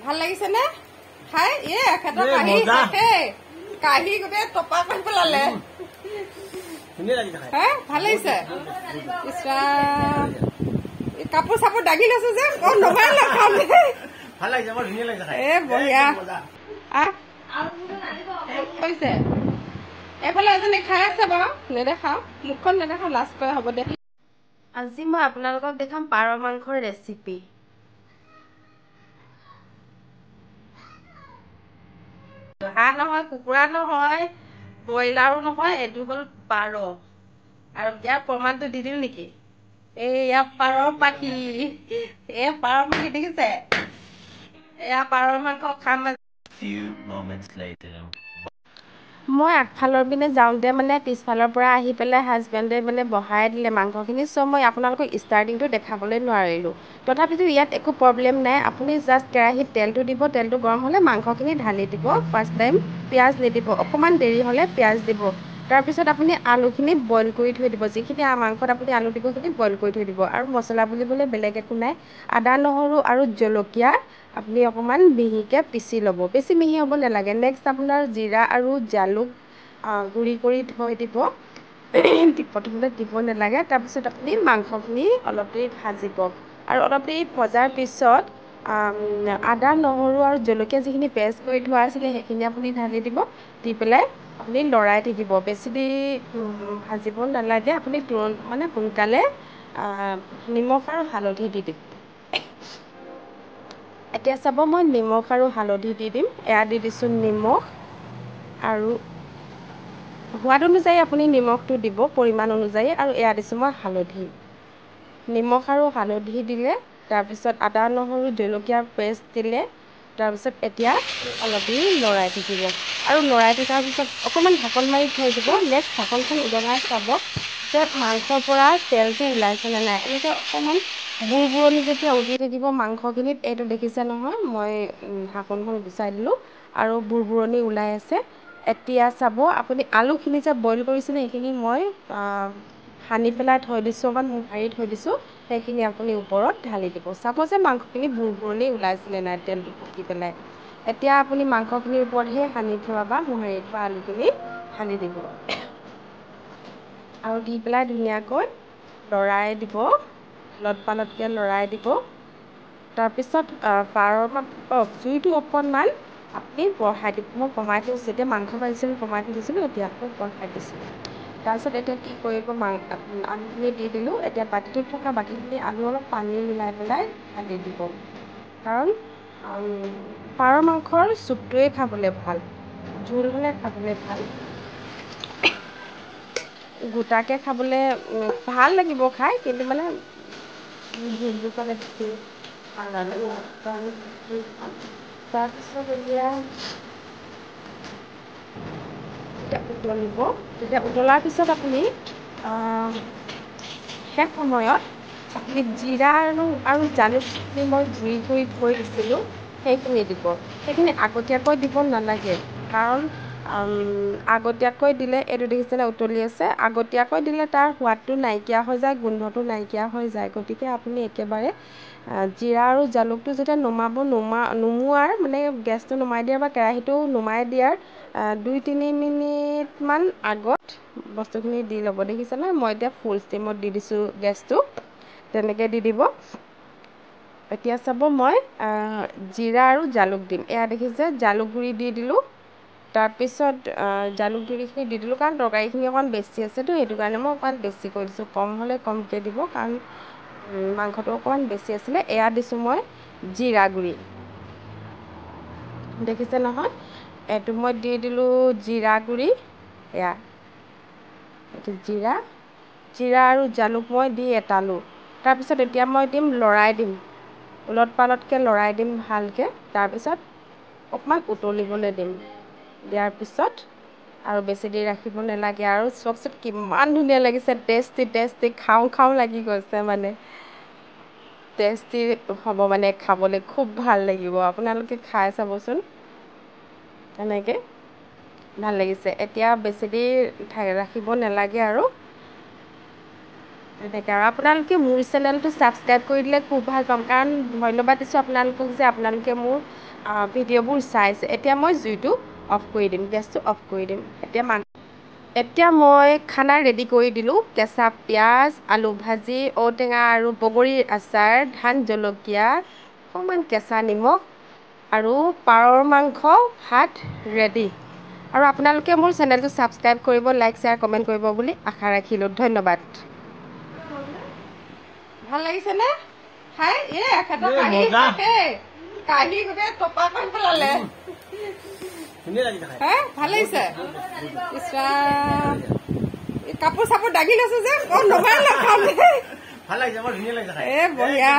ভাল লাগিছে নে খাই? এ এখেতৰ কাহি কাহি গোটেই টপা কৰি পেলালে। হে ভাল লাগিছে। কাপোৰ চাপোৰ দাঙি লৈছো যে এ বঢ়িয়া। কৈছে এইফালে এজনী খাই আছে বাৰু, নেদেখাও মুখখন নেদেখাও, লাজ কৰে। হ'ব দে। আজি মই আপোনালোকক দেখাম পাৰ মাংসৰ ৰেচিপি। হাঁহ নহয়, কুকুৰা নহয়, ব্ৰইলাৰো নহয়, এইটো হ'ল পাৰ। আৰু ইয়াৰ প্ৰমাণটো দি দিওঁ নেকি? এইয়া পাৰ পাখি, এই পাৰ পাখি দেখিছে? এয়া পাৰৰ মাংস খাম। মই আগফালৰ পিনে যাওঁতে মানে পিছফালৰ পৰা আহি পেলাই হাজবেণ্ডে মানে বহাই দিলে মাংসখিনি। চ' মই আপোনালোকক ষ্টাৰ্টিংটো দেখাবলৈ নোৱাৰিলোঁ। তথাপিতো ইয়াত একো প্ৰব্লেম নাই। আপুনি জাষ্ট কেৰাহীত তেলটো দিব, তেলটো গৰম হ'লে মাংসখিনি ঢালি দিব। ফাৰ্ষ্ট টাইম পিঁয়াজ নিদিব, অকণমান দেৰি হ'লে পিঁয়াজ দিব। তাৰপিছত আপুনি আলুখিনি বইল কৰি থৈ দিব, যিখিনি মাংসত আপুনি আলু দিব সেইখিনি বইল কৰি থৈ দিব। আৰু মছলা বুলিবলৈ বেলেগ একো নাই, আদা নহৰু আৰু জলকীয়া আপুনি অকণমান মিহিকৈ পিচি ল'ব, বেছি মিহি হ'ব নালাগে। নেক্সট আপোনাৰ জিৰা আৰু জালুক গুড়ি কৰি থৈ দিব, প্ৰথমতে দিব নালাগে। তাৰপিছত আপুনি মাংসখিনি অলপ দেৰি ভাজিব আৰু অলপ দেৰি ভজাৰ পিছত আদা নহৰু আৰু জলকীয়া যিখিনি পেষ্ট কৰি থোৱা আছিলে সেইখিনি আপুনি ঢালি দিব। দি পেলাই আপুনি লৰাই থাকিব, বেছি দেৰি ভাজিব নালাগে। আপুনি তুৰন্ত মানে সোনকালে নিমখ আৰু হালধি দি দিব। এতিয়া চাব মই নিমখ আৰু হালধি দি দিম। এয়া দি দিছোঁ নিমখ, আৰু সোৱাদ অনুযায়ী আপুনি নিমখটো দিব, পৰিমাণ অনুযায়ী। আৰু এয়া দিছোঁ মই হালধি। নিমখ আৰু হালধি দিলে, তাৰপিছত আদা নহৰু জলকীয়াৰ পেষ্ট দিলে, তাৰপিছত এতিয়া অলপ দেৰি লৰাই থাকিব। আৰু লৰাই থকাৰ পিছত অকণমান ঢাকন মাৰি থৈ দিব। নেক্সট ঢাকনখন উদঙাই চাব যে মাংসৰ পৰা তেলটো ওলাইছেনে নাই। এনেকৈ অকণমান বুৰবুৰণি যেতিয়া উঠি থাকিব মাংসখিনিত, এইটো দেখিছে নহয়, মই ঢাকনখন গুচাই দিলোঁ আৰু বুৰবুৰণি ওলাই আছে। এতিয়া চাব আপুনি আলুখিনি যে বইল কৰিছিলে সেইখিনি মই সানি পেলাই থৈ দিছোঁ, অকণমান মোহাৰি থৈ দিছোঁ, সেইখিনি আপুনি ওপৰত ঢালি দিব। চাব যে মাংসখিনি বুৰবুৰণি ওলাইছিলে নাই তেলটো পকি পেলাই। এতিয়া আপুনি মাংসখিনিৰ ওপৰত সেই সানি থোৱা বা মোহাৰি থোৱা আলুখিনি ঢালি দিব আৰু দি পেলাই ধুনীয়াকৈ লৰাই দিব, লট পালটকৈ লৰাই দিব। তাৰপিছত পাৰৰ জুইটো অকণমান আপুনি বঢ়াই দিব। মই কমাই থৈছোঁ, যেতিয়া মাংস ভাজিছিলোঁ কমাই থৈ দিছিলোঁ, এতিয়া আকৌ বঢ়াই দিছোঁ। তাৰপিছত এতিয়া কি কৰিব, আলুখিনি দি দিলোঁ। এতিয়া বাতিটোত থকা বাকীখিনি আলু অলপ পানী মিলাই পেলাই ঢালি দিব, কাৰণ পাৰ মাংসৰ চুপটোৱে খাবলৈ ভাল, জোল হ'লে খাবলৈ ভাল, গোটাকৈ খাবলৈ ভাল লাগিব খাই, কিন্তু মানে জোলটো খালে বেছি ভাল নালাগিব। তাৰপিছত এতিয়া উতলিব, তেতিয়া উতলাৰ পিছত আপুনি শেষ সময়ত আপুনি জিৰা আৰু জালুকখিনি মই গুড়ি কৰি থৈ দিছিলোঁ সেইখিনি দিব। সেইখিনি আগতীয়াকৈ দিব নালাগে, কাৰণ আগতীয়াকৈ দিলে, এইটো দেখিছেনে উতলি আছে, আগতীয়াকৈ দিলে তাৰ সোৱাদটো নাইকিয়া হৈ যায়, গোন্ধটো নাইকিয়া হৈ যায়। গতিকে আপুনি একেবাৰে জিৰা আৰু জালুকটো যেতিয়া নমাব, নুমোৱাৰ মানে গেছটো নুমাই দিয়াৰ বা কেৰাহীটো নুমাই দিয়াৰ 2-3 মিনিটমান আগত বস্তুখিনি দি ল'ব। দেখিছে নহয়, মই এতিয়া ফুল ষ্টিমত দি দিছোঁ গেছটো, তেনেকৈ দি দিব। এতিয়া চাব মই জিৰা আৰু জালুক দিম। এয়া দেখিছে জালুক গুড়ি দি দিলোঁ। তাৰপিছত জালুক গুড়িখিনি দি দিলোঁ, কাৰণ তৰকাৰীখিনি অকণমান বেছি আছেতো, সেইটো কাৰণে মই অকণমান বেছি কৰি দিছোঁ। কম হ'লে কমকৈ দিব, কাৰণ মাংসটো অকণমান বেছি আছিলে। এয়া দিছোঁ মই জিৰা গুড়ি, দেখিছে নহয়, এইটো মই দি দিলোঁ জিৰা গুড়ি। এয়া এইটো জিৰা, জিৰা আৰু জালুক মই দি এটালোঁ। তাৰপিছত এতিয়া মই দিম, লৰাই দিম, ওলট পালটকৈ লৰাই দিম ভালকৈ। তাৰপিছত অকণমান উতলিবলৈ দিম। দিয়াৰ পিছত আৰু বেছি দেৰি ৰাখিব নালাগে। আৰু চাওকচোন কিমান ধুনীয়া লাগিছে, টেষ্টি টেষ্টি খাওঁ খাওঁ লাগি গৈছে, মানে টেষ্টি হ'ব, মানে খাবলৈ খুব ভাল লাগিব। আপোনালোকে খাই চাবচোন, তেনেকৈ ভাল লাগিছে। এতিয়া বেছি দেৰি ৰাখিব নালাগে আৰু। তেনেকৈ। আৰু আপোনালোকে মোৰ চেনেলটো ছাবস্ক্ৰাইব কৰি দিলে খুব ভাল পাম, কাৰণ ধন্যবাদ দিছোঁ আপোনালোকক যে আপোনালোকে মোৰ ভিডিঅ'বোৰ চাইছে। এতিয়া মই জুইটো অফ কৰি দিম, গেছটো অফ কৰি দিম। এতিয়া মই খানা ৰেডি কৰি দিলোঁ। কেঁচা পিঁয়াজ, আলু ভাজি, ঔটেঙা আৰু বগৰীৰ আচাৰ, ধান জলকীয়া, অকণমান কেঁচা নিমখ আৰু পাৰৰ মাংস, ভাত ৰেডি। আৰু আপোনালোকে মোৰ চেনেলটো ছাবস্ক্ৰাইব কৰিব, লাইক, শ্বেয়াৰ, কমেণ্ট কৰিব বুলি আশা ৰাখিলোঁ। ধন্যবাদ। ভাল লাগিছেনে খাই? এই এখেতৰ কাহি গোটেই টপা কৰি পেলালে। ভাল লাগিছে। কাপোৰ চাপোৰ দাঙি লৈছো যে, নমাই নাখাম। এ বঢ়িয়া।